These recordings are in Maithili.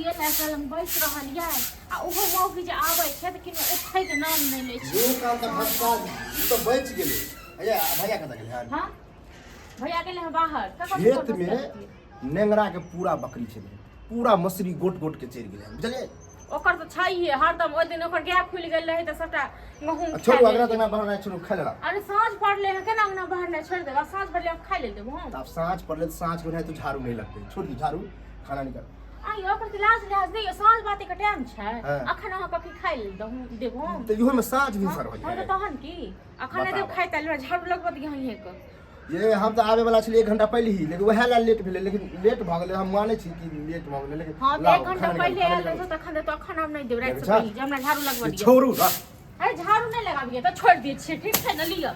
गेल एकरा लग बैस रहल ये आ ओहो मौगी जे आबै छै तऽ किनो उठै के नाम नहि लै छै। दू काल तऽ फटका ई तऽ बचि गेलै। भैया, भैया कतऽ गेलै हन? हँ, भैया गेलै हँ बाहर। ककर खेत ककर में बस? नेंगरा के पूरा बकरी छलै, पूरा मसरी गोट गोट के चढ़ि गेलै हन, बुझलियै? ओकर तऽ छैहे हरदम। ओहि दिन ओकर गाय खुलि गेल रहै तऽ सबटा गहूँम आ खा छोड़ू, अगना गेल। तगना बहरनाइ छोड़ू, खाय लेला। अरे, साँझ पड़ले हँ, केना अंगना बाहर छोड़ि देब? आ साँझ पड़ले, आब खाइ लेल देबो हम? तऽ आब साँझ पड़लै तऽ साँझ के ओनाहितो झाड़ू नहि लगतै। छोड़ दियौ झाड़ू, खाना निकाल। आइ ओकर तऽ लाज लिहाज नहि यऽ। साँझ बाती के टाइम छै। हाँ। अखन अहाँ कथी खाइ लेल दहु देबो हम? तऽ इहोमे साँझ भिनसर होइ हँ, तऽ है? तहन की, अखन नहि देब। बताबऽ। खाइ ताइ झाड़ू लगबऽ दिअ अहींके। ये, हम तऽ आबे वाला छलियै एक घंटा पहिले ही, लेकिन वएह लए लेट भेलै। लेकिन लेट भऽ गेलै, हम मानै छी कि लेट भऽ गेलै, लेकिन हँ, तऽ लाउ, एक घंटा खाना निकालू, पहिले खाना आयल निकालू। रहतौ तखन देतौ। अखन हम नहि देब, राति से अच्छा। पहिले जे हमरा झाड़ू लगबऽ ये दिअ। छोड़ू ना। अरे, झाड़ू नहि लगाबियै तऽ छोड़ि दै छियै, ठीक छै ने? लिअ।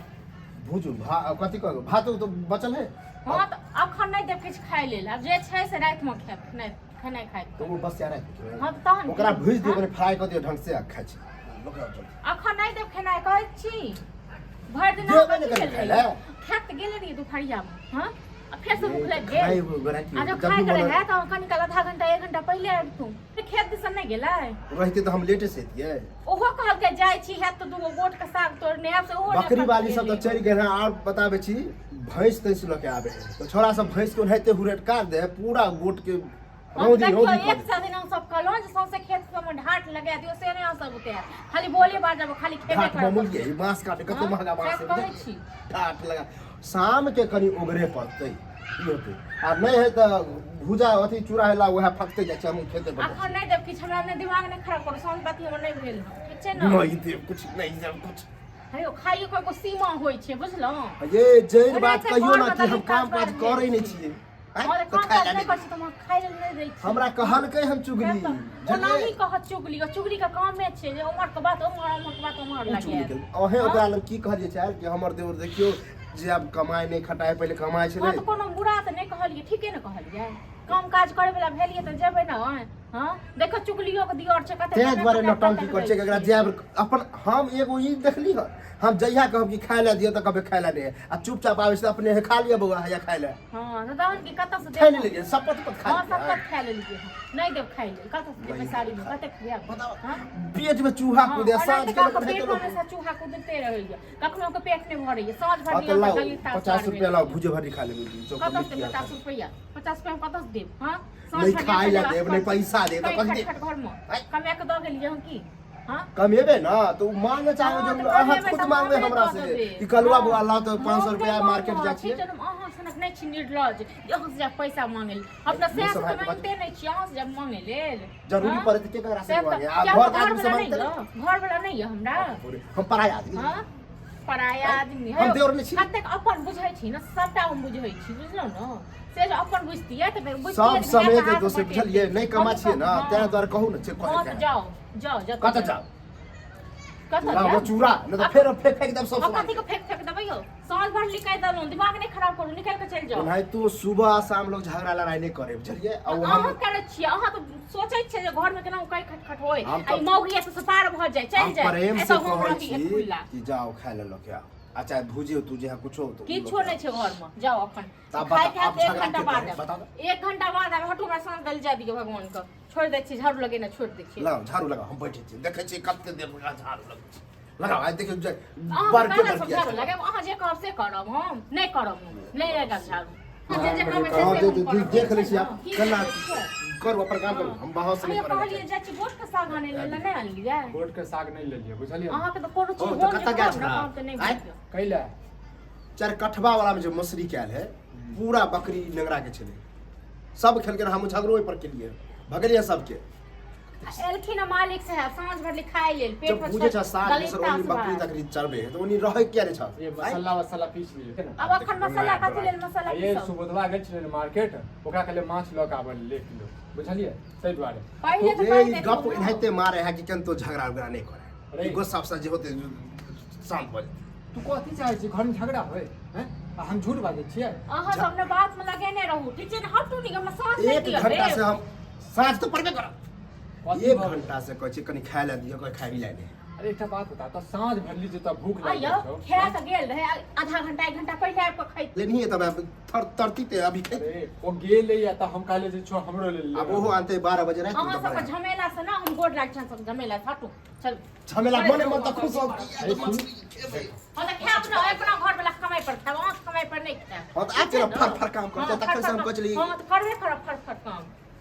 भूजू भा कथी कहू, भात तऽ बचल है। हँ, तऽ अखन नहि देब किछु खाइ लेल। आब जे छै से रातिमे खायब, नहि खेनाइ खाइ। तऽ ओ बस यार राति के। हँ, तऽ तहन की? ओकरा भूजि दियौ। हँ? कनि फ्राई कऽ दियौ ढंग से आ खाइ छी। ओकरा जल्दी। अखन नहि देब खेनाइ, कहै छी। भरि दिन देबै अहाँ ने कथी कनि भेल खाइ रहियै? लए। खायत तऽ गेले रहियै दुपहरियामे। हँ, आ फेर से भूख लागि खाइ गेल? गोरा की आ जब जब खाय भी के मन रहै तऽ कनि काल आधा घंटा एक घंटा पहिले आबितू। खेत दिसन नहि गेलै? रहितै तऽ हम लेटे से एतियै। ओहो कहलकै जाइ छी, हैत तऽ दूगो गोट के साग तोड़ने आयब, से ओहो नहि बकरी एखन वाली सब तऽ गेलै। चलि गेल हँ। आर बताबै छी, भैंस तैंस लऽ के आबै है तऽ छोड़ा सब भैंस के ओनाहिते हुरटका दे है, पूरा गोट के हम रौदी देखियौ, रौदी कऽ एक दे। सौ दिन हम सब कहलहुँ जे सौंसे खेत सबमे ढाट लगा दियौ, से नहि अहाँ सब उतार, खाली बोले बाजब, खाली खेबे ढाट करब। मामूली है, ई बांस काटे कते हँ, महंगा बांस सएह है। कहै छी। ढाट लगा शाम के कनि ओगरे पड़तै, ई होतै आ नहि है तऽ भूजा अथी चूड़ा हेला वएह फकते जाइ छै, हम खेते पर जाइ अखन नहि देब किछु, हमरा नहि दिमाग नहि खराब करू। साँझ बाती हमर नहि भेल हँ, ठीक छै छी। ने? नहि देब कुछ, नहि देब कुछ। हे यौ, खाइयो के एगो सीमा होइ छै, बुझलहुँ? ये जैर ओना बात छै कहियो ना घरमे कि हम तऽ काम काज काज करै नहि छी। छियै। आँय? हँ, तऽ तऽ काम खाय काज लए नहि नहि करै छी तऽ हम खाइ लेल नहि दै छी? हमरा कहलकै हम चुगली। ओनाही कहत चुगली। ओ चुगली के कामे छै जे उमर के बात उमर, उमर के बात उमर ओ चुगली लगायत। के अहें। हँ? ओकरा लग की कहलियै चाहे कि हमर देवर देखियौ जे आब कमाइ नहि खटाइ, पहिले कमाइ हँ, छलै। तऽ कोनो बुरा तऽ नहि कहलियै, ठीके ने कहलियै? काम काज करे वाला भेलियै तऽ जेबै ने? हँ, देखो, चुगलियो के दियर छै कते। ताहि दुआरे नौटंकी करै छै कि एकरा जायब अपन। हम एगो ई देखली हन, हम जहिया कहब कि खाय लए दिअ तऽ कहबै खाय लए नहि, आ चुपचाप आबै छै तऽ अपने हे खा लिअ बौआ, हैया खाय लए। हँ, तऽ तहन की, कतऽ से खाय देब? नहि लेलियै शपथ पर खा हँ, लेलियै। सब खा लेलियै हँ। नहि देब खाय लेल, कतऽ से देब? पैसारी में कते खुआब? बताउ। हँ? पेट में चूहा हँ, कूदे ओना साँझ तऽ के लोक काका हेतै पेट लोक। हमेशा चूहा कुदिते रहैया, कखनो के पेट नहि भरैया। साँझ भर हँ तऽ नियर लाउ गली तास 50 पार रुपया भेल। लाउ, भुजे भरी खा लेबै चौक पर कतऽ से लिट्टी आर 50 खा लेबै। रुपया? 50 रुपया हम कतऽ से देब? हँ, साँझ नहि भर खाय नियर लए देब, नहि पैसा देब तऽ कहीं कथी देब? खट खट घर में आँय? कमा के दऽ गेलियै हम की? हँ, कमेबै ने तऽ ओ मांगे चाहबै। हँ, जब तऽ अहाँ कमेबै खुद तऽ मांगबै हमरे हमरा दऽ से देबै। कि कलुआ हँ। बौआ लाउ तऽ 500 हम रुपया नहि मार्केट मांगब, जाइ छियै। ठीक छै ने? अहाँ सनक नहि छी निर्लज जे अहाँ से जाके पैसा मांगे लेल। अपना मुँह सएह से सम्हारि तऽ के बाजू। मांगिते नहि छी, अहाँ से जायब मांगे लेल? जरूरी हँ? पड़े तऽ के ककरा से सएह तऽ, मांगे? आ किया घर के हमरा आदमी से घरवला मांगते नहि ने? यऽ? घरवला नहि यऽ हमरा? हम पराया आदमी? हँ, पराया आदमी। हम देवर नहि छी? कतेक अपन बुझै छी ने, सबटा हम बुझै छी, बुझलहुँ ने? से जे अपन बुझतियै तऽ बुझतियै सब जे समय भायके के हाथ दोष बटेतै। बुझलियै, नहि कमा हम छियै ने, हँ। ताहि दुआरे कहू ने छै हँ, कहै तऽ के। जाउ जाउ, जतऽ कतऽ जाउ। जाउ? कतऽ लाउ जायब? चूड़ा, नहि तऽ फेर फेंक फेंक देब सब हम सामान। कथी के फेंक फेंक देबै यौ? साँझ भर निकालि देलहुँ, दिमाग नहि खराब करू, निकालि कऽ चलि जाउ। ओनाहितो सुबह आ शाम लोग झगड़ा लड़ाई नहि करे, बुझलियै? आ ओ हम अहाँ करै छियै। अहाँ तऽ सोचै छियै जे घरमे केना कई खटखट होय हम आ तऽ ई मौगी एतऽ से पार भऽ जाय, चलि हम जाय, प्रेम से एतऽ हम कहै रही छी खुल्ला। कि जाओ खाय ले लऽ के आओ, आ चाहे भुजियो तू जे कुछो तो किछो नहि छै घरमे, जाउ अखन। तऽ आब खाय बता- आब खाय एक झगड़ा घंटा के बाद करे? आयब। बताउ तऽ। एक घंटा बाद आयब। हटू, हमरा साँझ देल जाय दियौ भगवान के। छोड़ि दै छी, झाड़ू लगेना छोड़ि दै छी। लगाओ झाड़ू, लगाओ, हम बैठे छी, देखै छी कते देर लगा झाड़ू लगै छै। लगाओ, आइ देखियौ जे अहाँ बड़के केना सब बड़के झाड़ू लगायब? अहाँ जे कहब से करब, हम नहि करब, हम नहि लगायब झाड़ू। अहाँ जे जे कहबै से हँ, से दे हम दे करब। देख लै छी आब की केना करै छियै? करू, अपन काम करू, हम बाहर से नहि अहाँ करै कहलियै जाइ छी गोट के साग आनै लेल, नहि आनलियै? गोट के साग नहि लेलियै, बुझलियै? अहाँके तऽ कोनो चीज ओ, तऽ हम जे कतऽ गेल कहब ने छला? काम तऽ नहि आँय? बुझियौ। कैला चारि कठबा वाला में जे मसुरी कयल है, पूरा बकरी नेंगरा के छलै, सब खेलकै। हम झगड़ो ओहि पर केलियै, भगेलियै सबके। एलखिन हँ मालिक साहेब साँझ भर खाय लेल पेट जब पर बुझे छ साँझ गलित सर ओनी बकरी तास तकरी चरबे है तऽ ओनी रहै किया नहि छ? ये मसाला वसाला पीस लियै के अब अखन मसाला कथी लेल? मसाला ये पीसब? सुबोधवा गेल छलै मार्केट, ओकरा कहले माछ लऽ के आबऽ लेल 1 किलो, बुझलियै? ताहि दुआरे। पहिले तऽ ये कहि ई देतौ गप ने। एनाहिते मारे है कि केनतो झगड़ा उगड़ा नहि करे। अरे। ई गुस्सा उस्सा जे होते शांत भऽ जेतै। तू कथी चाहै छी, घरमे झगड़ा होय हैं आ हम झूठ बाजै छियै? अहाँ सब ने बात में लगेने रहू, ठीक छै ने? हटू नी, हमरा साँझ नहि एक दिअ घंटा देब। से हम साँझ तऽ पड़बे करब। कथी एक भऽ गेल? घंटा से कहै छी कनि खाय लए दियौ, कोइ खाय लए नहि। अरे एकटा बात बता, तऽ साँझ भरली जे तऽ भूख लागि आइयो जाइ छौ। खेला तऽ गेल रहे, आधा घंटा 1 घंटा पहिले आबि कऽ खैत। लेनही तब आब थर तरती ते अभी खैत। अरे ओ गेलै या तऽ हम कहलियै जे छौ हमरो लेल ले। आब ओहो आनते 12 बजे राति अहाँ में। सबके झमेला से ना हम गोर लाग छन सब झमेला से हटू चल। झमेला मने मन तऽ खुश हो। अरे सुन। हाँ तऽ खायब ना, अपना घर वाला कमाई पर खायब, अहाँ कमाई पर नहीं खायब। हाँ तऽ आब केना फर फर काम करतै, हाँ, तखन से हम फर-फर कहै छलियै। हाँ तऽ करबे करब फर फर काम।